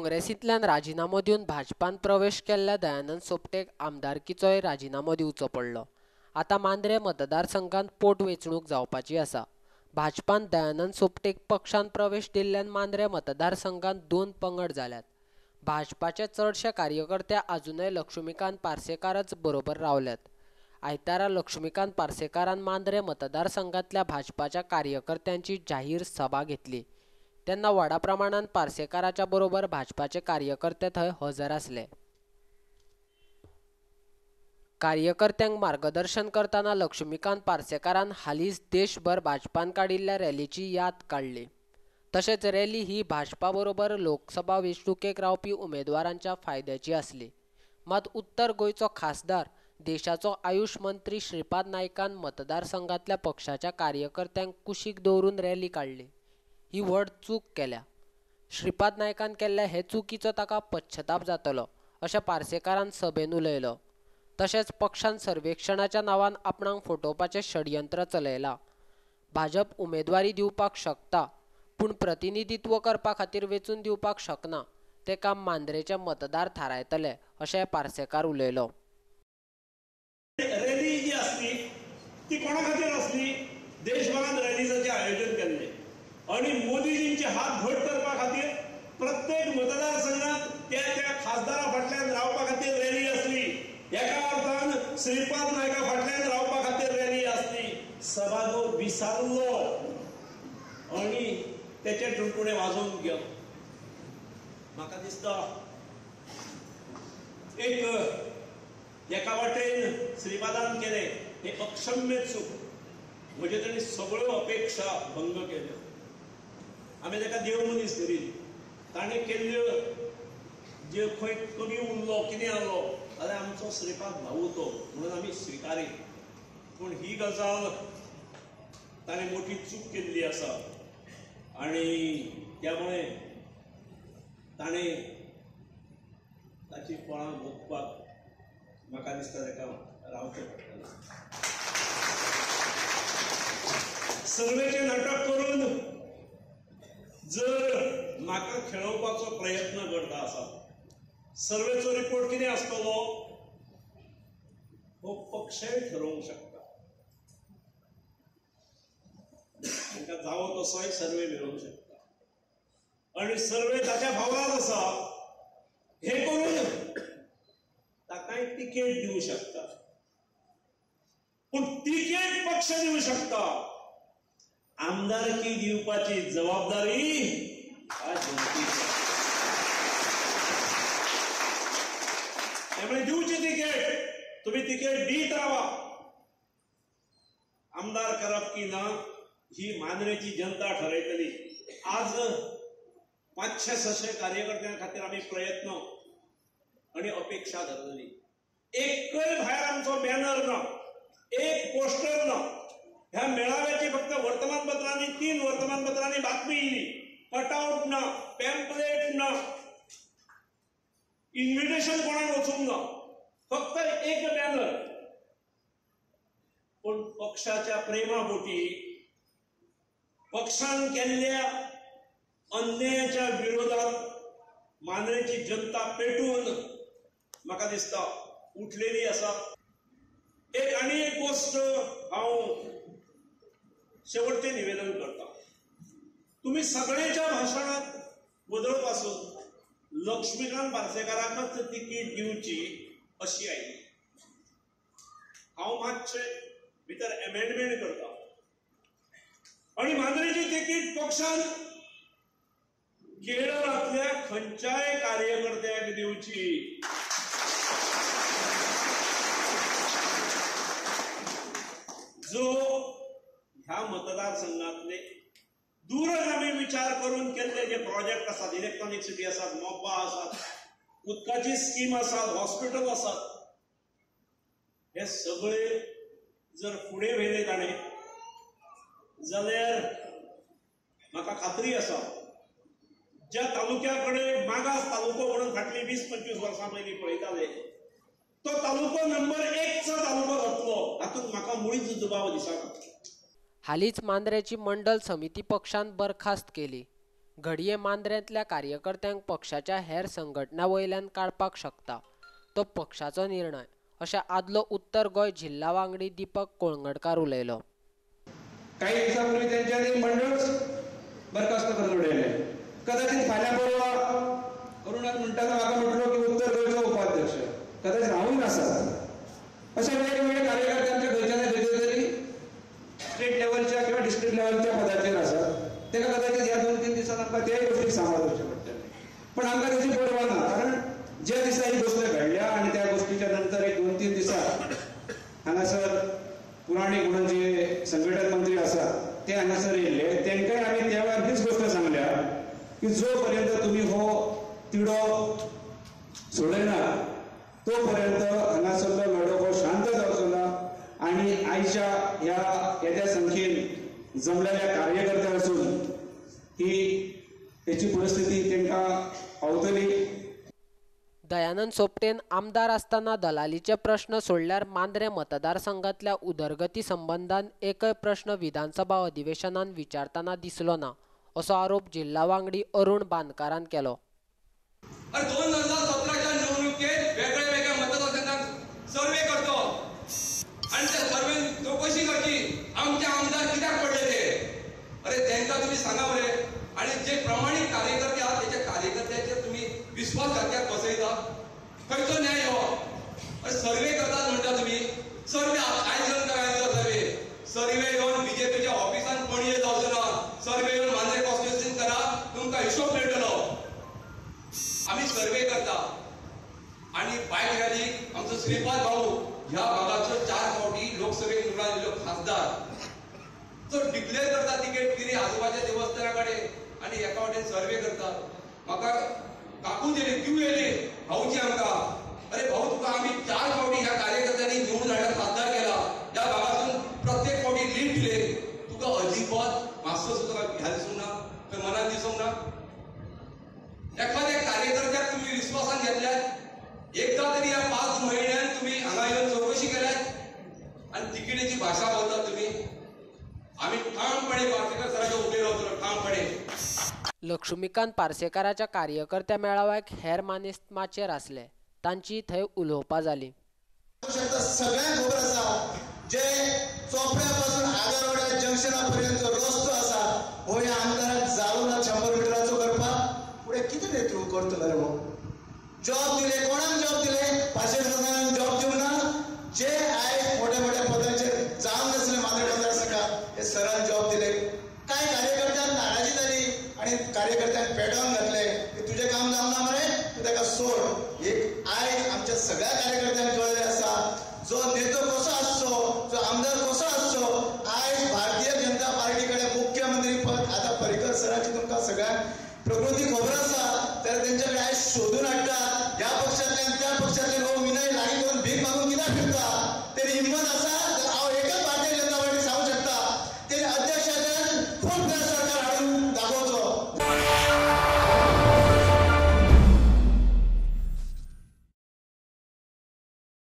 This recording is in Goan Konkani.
काँग्रेसींतल्यान राजिनामो दिवन भाजपान प्रवेश केल्ल्या दयानंद सोपटेक आमदारकीचोय राजिनामो दिवचो पडलो. आतां मांद्रें मतदारसंघांत पोटवेंचणूक जावपाची आसा. भाजपान दयानंद सोपटेक पक्षान प्रवेश दिल्ल्यान मांद्रें मतदारसंघांत दोन पंगड जाल्यात. भाजपाचे चडशे कार्यकर्ते आजुनय लक्ष्मीकांत पार्सेकारच बरोबर रावल्यात. आयतारा लक्ष्मीकांत पार्सेकारान मांद्रें मतदारसंघांतल्या भाजपाच्या कार्यकर्त्यांची जाहीर सभा घेतली. तेन्ना व्हडा प्रमाणान पार्सेकाराच्या बरोबर भाजपाचे कार्यकर्ते थंय हजर आसले. कार्यकर्त्यांक मार्गदर्शन करतना लक्ष्मीकांत पार्सेकारान हालींच देशभर भाजपान काडिल्ल्या रॅलीची याद काडली. तशेंच रॅली ही भाजपा बरोबर लोकसभा वेंचणुकेक रावपी उमेदवारांच्या फायद्याची आसली. मात उत्तर गोंयचो खासदार, देशाचो आयुष मंत्री श्रीपाद नायकान मतदारसंघांतल्या पक्षाच्या कार्यकर्त्यांक कुशीक दवरून रॅली काडली. ही व्हड चूक केल्या. श्रीपाद नायकान केल्ल्या हे चुकीचो ताका पश्चताप जातलो अशें पार्सेकारान सभेन उलयलो. तशेंच पक्षान सर्वेक्षणाच्या नांवान आपणाक फटोवपाचें षडयंत्र चलयलां. भाजप उमेदवारी दिवपाक शकता पूण प्रतिनिधित्व करपा खातीर वेंचून दिवपाक शकना, तें काम मांद्रेचे मतदार थारायतले अशें पार्सेकार उलयलो. रॅली जी आसली ती कोणा खातीर आसली? देशभरात रॅलीजाचें आयोजन केल्लें आणि मोदीजींचे हात घट करपा खातीर प्रत्येक मतदारसंघात त्या त्या खासदारा फाटल्यान रावपा खातीर रॅली आसली. एका अर्थान श्रीपाद नायका फाटल्यान रावपा खातीर रॅली आसली. सभागो विसरलो आणि तेचे टुणटुणे वाजोवन गेलो. म्हाका दिसता एक एका वाटेन श्रीपादान केलें हें अक्षम्य चूक, म्हणजे ताणें सगळ्यो अपेक्षा भंग केल्यो. आमी ताका देव मनीस धरी, ताणें केल्ल्यो जे खंय कमी उरलो कितें आहलो जाल्यार आमचो श्रीपाद भाऊ तो म्हणून आमी स्विकारी. पूण ही गजाल ताणें मोठी चूक केल्ली आसा आनी त्यामुळे ताणें ताची फळां भोगपाक म्हाका दिसता ताका रावचें पडटलें. सर्वेचें नाटक करून जर म्हाका खेळोवपाचो प्रयत्न करता आसा, सर्वेचो रिपोर्ट कितें आसतलो हो पक्षय ठरोवंक शकता. तांकां जावो तसोय सर्वे मेळोवंक शकता आनी सर्वे ताच्या भावरात आसा हें करून ताकाय तिकेट दिवं शकता. पूण तिकेट पक्ष दिवं शकता, आमदारकी दिवपाची जबाबदारी जनतेची. त्यामुळे दिवची तिकेट, तुम्ही तिकेट दीत रावा. आमदार करप की ना ही मांद्रेची जनता ठरयतली. आज 500-600 कार्यकर्त्यां खातीर आमी प्रयत्न आनी अपेक्षा धरलेली. एकय भायर आमचो बॅनर ना, एक पोस्टर ना. ह्या मेळाव्याची फक्त वर्तमानपत्रांनी 3 वर्तमानपत्रांनी बातमी येयली. कटआउट ना, पॅम्पलेट ना, इन्व्हिटेशन कोणाक वचूंक ना, फक्त एक बॅनर. पूण पक्षाच्या प्रेमापोटी, पक्षान केल्ल्या अन्यायाच्या विरोधात मांद्रेची जनता पेटून म्हाका दिसता उठलेली आसा. एक आनी एक गोश्ट हांव शेवटचें निवेदन करता. तुम्ही सगळ्यांच्या भाशणात वदळ पासून लक्ष्मीकांत पार्सेकाराकच तिकीट दिवची अशी आयली. हांव मातशें भितर एमेंडमेंट करता आनी मांद्रेची तिकीट पक्षान केरळांतल्या खंयच्याय कार्यकर्त्याक दिवची. जो ह्या मतदारसंघातले दूरगामी विचार करून केल्ले जे प्रोजेक्ट आसात, इलेक्ट्रॉनिक सिटी आसात, मोपा आसात, उदकाची स्कीम आसात, हॉस्पिटल आसात, हे सगळे जर फुडें व्हेले ताणें जाल्यार म्हाका खात्री आसा ज्या तालुक्या कडेन मागास तालुको म्हणून फाटलीं 20-25 वर्सां पयलीं पळयताले तो तालुको नंबर 1चो तालुको जातलो हातूंत म्हाका मुळीच दुबाव दिसना. हालींच मांद्रेची मंडल समिती पक्षान बरखास्त केली. घडये मांद्रेंतल्या कार्यकर्त्यांक पक्षाच्या हेर संघटना वयल्यान काडपाक शकता, तो पक्षाचो निर्णय, अशें आदलो उत्तर गोंय जिल्हा वांगडी दीपक कोळंगडकार उलयलो. काही दिवसांपूर्वी त्यांच्यानी मंडळच बरखास्त करून उडयलें. कदाचित फाल्यां परवा अरुणाक म्हणटा म्हाका म्हटलो की उत्तर गोंयचो उपाध्यक्ष कदाचित हांवूय नासत. अशे वेगवेगळे कार्यकर्ते आमच्या खंयच्या ना खंयच्या तरी स्टेट लेवलच्या किंवा डिस्ट्रिक्ट लेवलच्या पदाचेर आसात. ताका कदाचित ह्या 2-3 दिसांत आमकां त्याय गोष्टीक सांबाळ करचें पडटलें. पण आमकां ताची पर्वा ना, कारण ज्या दिसा ही गोष्ट घडल्या आनी त्या गोष्टीच्या नंतर एक 2-3 दिसां हांगासर पुराणीक म्हणून जे संघटन मंत्री आसात ते हांगासर येयल्ले. तांकांय आमी त्या वेळार हीच गोष्ट सांगल्या की जो पर्यंत तुमी हो तिडो सोडयना तोपर्यंत हांगासरलो लढो हो शांत जावचो ना आनी आयच्या ह्या येद्या संख्येन जमलेल्या कार्यकर्त्या आसून ही तेची परिस्थिती तांकां पावतली. दयानंद सोपटेन आमदार आसतना दलालीचे प्रश्न सोडल्यार मांद्रें मतदारसंघातल्या उदरगती संबंदान एकय प्रश्न विधानसभा अधिवेशनान विचारतना दिसलो ना, असो आरोप जिल्हा वांगडी अरुण बांदकारान केलो. 2017च्या निवडणुकेत वेगळे वेगळे मतदारसंघात सर्वे करतो आनी त्या सर्वेन चवकशी करची आमचे आमदार कित्याक पडले ते. अरे तांकां तुमी सांगा मरे. आनी जे प्रमाणीत कार्यकर्ते आहात तेच्या कार्यकर्त्याचेर तुमी विश्वासघात बसयता, खंयचो न्याय हो? अरे सर्वे करतात म्हणटा तुमी, सर्वे आयज येवन करायचो सर्वे, सर्वे येवन बीजेपीच्या ऑफिसान पणजे जावचो ना, सर्वे येवन मांद्रें कॉन्स्टिट्युएन्सीन करा, तुमकां हिशोब मेळटलो. आमी सर्वे करता आनी बायक रॅली आमचो श्रीपाद भाऊ ह्या भागाचो 4 फावटी लोकसभेक निवडून आयिल्लो खासदार तो डिक्लेअर करता तिकेट किरी आजोबाच्या देवस्थाना कडेन आनी एका वाटेन सर्वे करता. म्हाका काकून येयली, क्यू येयली भाऊची आमकां. अरे भाऊ तुका आमी 4 फावटी ह्या कार्यकर्त्यांनी निवडून हाडला, खासदार केला, ह्या भागासून प्रत्येक फावटी लीड दिले, तुका अजिबात मातसो सुद्दां ह्या दिसूंक ना, खंय मनात दिसूंक ना? एखाद्या कार्यकर्त्याक तुम्ही विश्वासान घेतल्यात एकदा तरी ह्या 5 म्हयन्यान तुम्ही हांगा येवन चवकशी केल्यात आनी तिकेटीची भाशा बोलतात तुम्ही. आमी ठामपणे पार्सेकर सराच्या उबे रावतलो, ठामपणे. लक्ष्मीकांत पार्सेकाराच्या कार्यकर्त्या मेळाव्याक हेर मानेस्त माचयेर आसले, तांची थंय उलोवपां जालीं. सगळ्यांक खबर आसा जे चोपड्या पासून आगरवाड्या जंक्शना पर्यंत रस्तो आसा हो ह्या आमदाराक जालो ना 100 मिटराचो करपाक. फुडें कितें नेतृत्व करतलो रे हो? जॉब दिले, कोणाक जॉब दिले? 500 जाणांक जॉब दिवंक ना. जे आयज मोठ्या मोठ्या पदांचेर जावन नासले मांद्रें मतदारसंघात हे सरान जॉब दिले. कांय कार्यकर्त्यांक नाराजी जाली आनी कार्यकर्त्यांक पेटोवन घातले की तुजें काम जावंक ना मरे, तूं ताका सोड. एक आयज आमच्या सगळ्या कार्यकर्त्यांक कळ्ळें आसा जो नेतो कसो आसचो, जो आमदार कसो आसचो. आयज भारतीय जनता पार्टी कडेन मुख्यमंत्री पद आतां पर्रीकर सराची तुमकां सगळ्यांक प्रकृती खबर आसा, तर तेंच्या कडेन आयज शोधून हाडटा. ह्या पक्षांतल्यान त्या पक्षांतल्यान हो विनय लागीं करून भीक मागून कित्याक फिरता?